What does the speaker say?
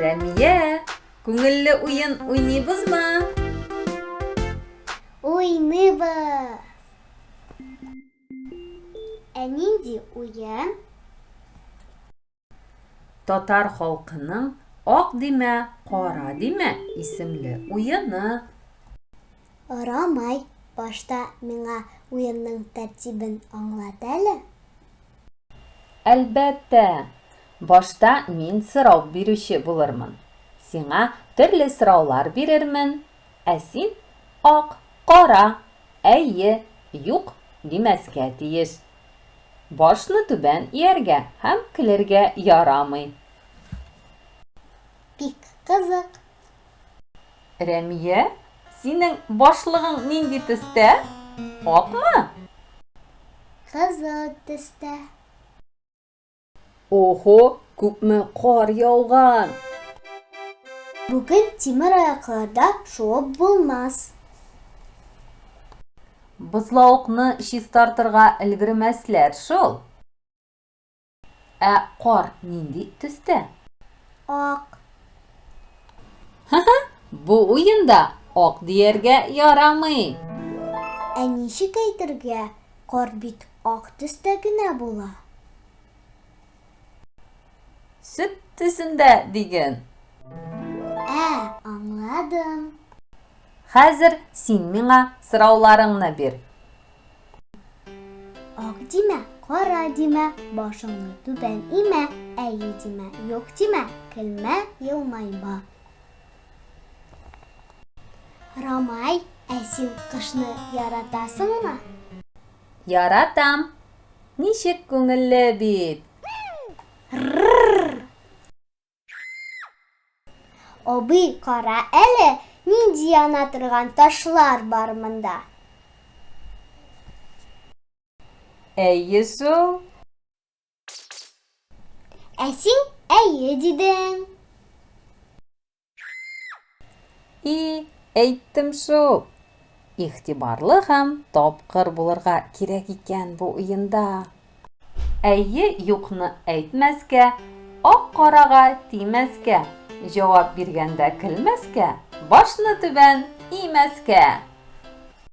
Рәмия, күңелле уен уйныйбызмы? Уйныйбыз! Ә нинди уен? Татар халкының Ак димә, кара димә исемле уены. Рамай, башта миңа уенның тәртибен аңлат әле. Әлбәттә! Башта мин сорау бирүче булырмын. Сиңа төрле сораулар бирермен, ә син ак, кара, әйе, юк димәскә тиеш. Башны түбән ияргә һәм көлергә ярамый. Бик кызык. Рәмия, синең башлыгың нинди төстә? Акмы? Кызыл төстә. Охо, күпме кар яуган! Бүген тимер аякларда шуып булмас. Бозлавыкны чистартырга өлгермәсләр шул. Ә кар нинди төстә? Ак. Ха-ха, бу уенда ак дияргә ярамый. Ә ничек әйтергә, кар бит ак төстә генә була. Сөт төсендә диген. Ә, аңладым. Хәзер син миңа сорауларыңны бир. Ак димә, кара димә, башыңны түбән имә, әйе димә, юк димә, көлмә, елмайма. Рамай, ә син кышны яратасыңмы? Яратам. Ничек күңелле бит! Рррр! Абый, кара әле, нинди яна торган ташлар бар монда. Әйе шул. Ә син әйе дидең. И, әйттем шул. Игътибарлы һәм тапкыр булырга кирәк икән бу уенда. Әйе, юкны әйтмәскә, ак-карага тимәскә, җавап биргәндә көлмәскә, башны түбән имәскә.